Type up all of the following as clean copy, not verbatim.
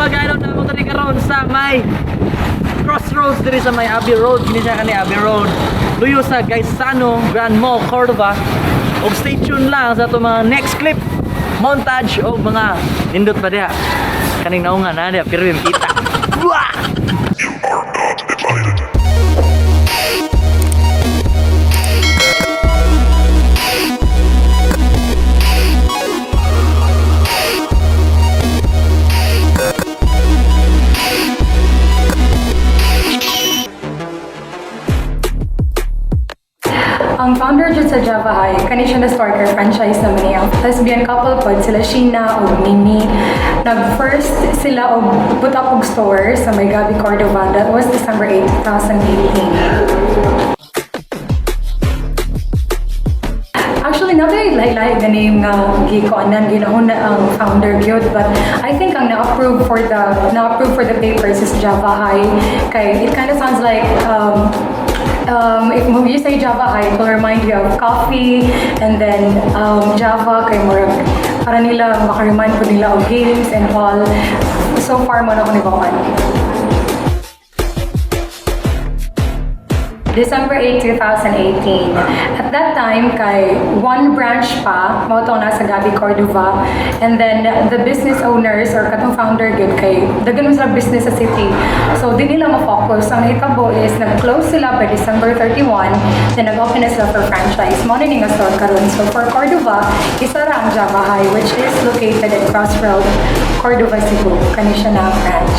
Mga kaidol, naa mo diri karon sa may crossroads diri sa may Abbey Road. Kini siya kani Abbey Road. Luyo sa Gaisano Grand Mall, Cordova. Og stay tuned lang sa ato mga next clip, montage o mga nindot pa diha. Kaning naunga na diha pero yung kita. Wah! You are not invited. Ang founder jud sa Java High, kani siya na starter franchise naman niya. Lesbian couple pod sila Sheena ug Mimi. Nag-first sila og put up og store sa may Gabi, Cordova. That was December 8, 2018. Actually, not very like the name nga gikuanan ginahuna ang founder gyud, but I think ang na-approve for the papers is Java High kay it kind of sounds like if you say Java High, it will remind you of coffee, and then Java kay murag para nila maka-remind po nila of games and all. So far mao na ko nibawaan. December 8, 2018. At that time, kay one branch pa, mao to nasa Gabi, Cordova. And then, the business owners or katong founder gyud kay daghan mo sila business sa city. So, di nila ma-focus. Ang nahitabo is, nag-close sila by December 31, then nag-open na sila for franchise. Mao na ni nga store karon. So, for Cordova, isa ra ang Java High, which is located at Crossroad, Cordova, Cebu. Kani siya na branch.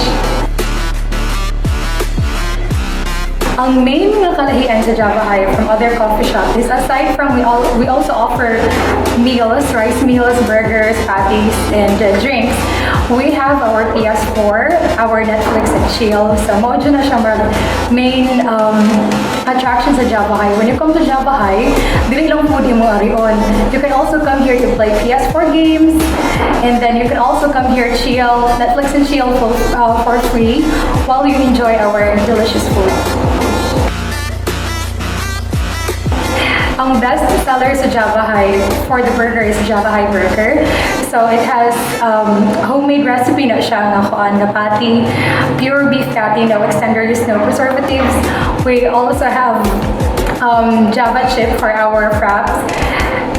Ang main nga kalahian sa Java High from other coffee shop is aside from we also offer meals, rice meals, burgers, patties, and drinks. We have our PS4, our Netflix and chill. So mao jud na siya murag main attraction sa Java High. When you come to Java High, dili lang food imo arion. You can also come here to play PS4 games, and then you can also come here chill, Netflix and chill for free while you enjoy our delicious food. Ang best seller sa Java High for the burger is Java High Burger. So it has homemade recipe na siya nga kuan nga patty, pure beef patty, no extenders, no preservatives. We also have Java chip for our wraps.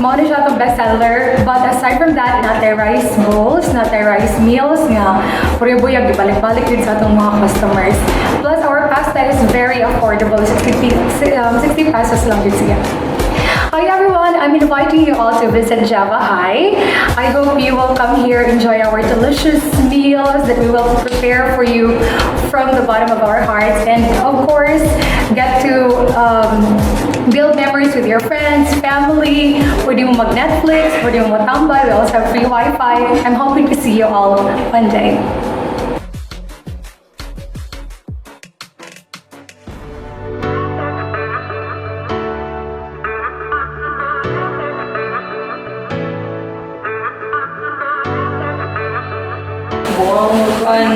Mao na siya itong best seller. But aside from that, naa tay rice bowls, naa tay rice meals nga puro buyag, ibalik-balik din sa atong mga customers. Plus, our pasta is very affordable. 60 pesos lang din siya. Hi everyone, I'm inviting you all to visit Java High. I hope you will come here, enjoy our delicious meals that we will prepare for you from the bottom of our hearts, and of course, get to build memories with your friends, family. Pwede mo mag-Netflix, pwede mo matambay. We also have free Wi-Fi. I'm hoping to see you all one day.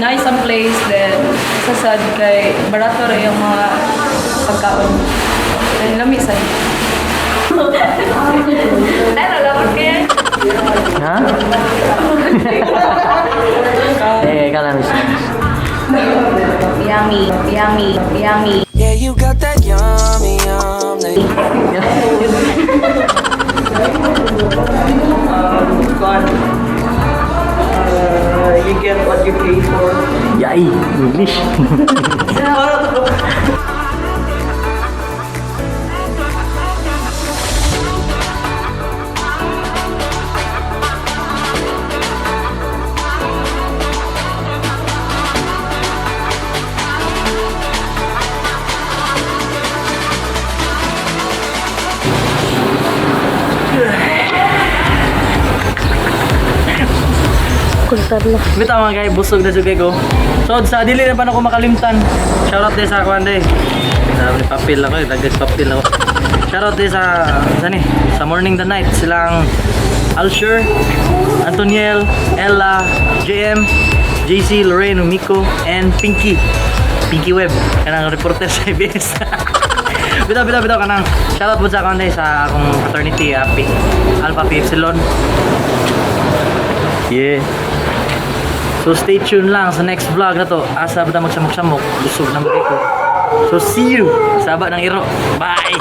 Nice ang place, then sa sad kay barato ra yung mga pagkaon. Then lami sad. Ay, nalapot kaya. Ha? Eh, ikaw na miss. Yummy, yummy, yummy. Yeah, you got that yummy, yum. That Kuan. You get what you pay for. Yay, English. Para to. Bitaw, mga guys, busog na jud ko. So sa dili na pa nako makalimtan. Shoutout din sa kuan day. Sabi papel ako, eh, dagdag papel ako. Shoutout din sa ni, sa Morning the Night silang Alshur, Antoniel, Ella, JM, JC, Lorraine, Miko, and Pinky. Pinky Web, kanang reporter sa ABS. Bitaw, bitaw, bitaw, kanang shoutout po sa kuan day sa akong fraternity, P, Alpha P Epsilon. Yeah. So stay tuned lang sa next vlog na to. Asa ba ta magsamok-samok? Busog na ba ko. So see you saba ng iro. Bye.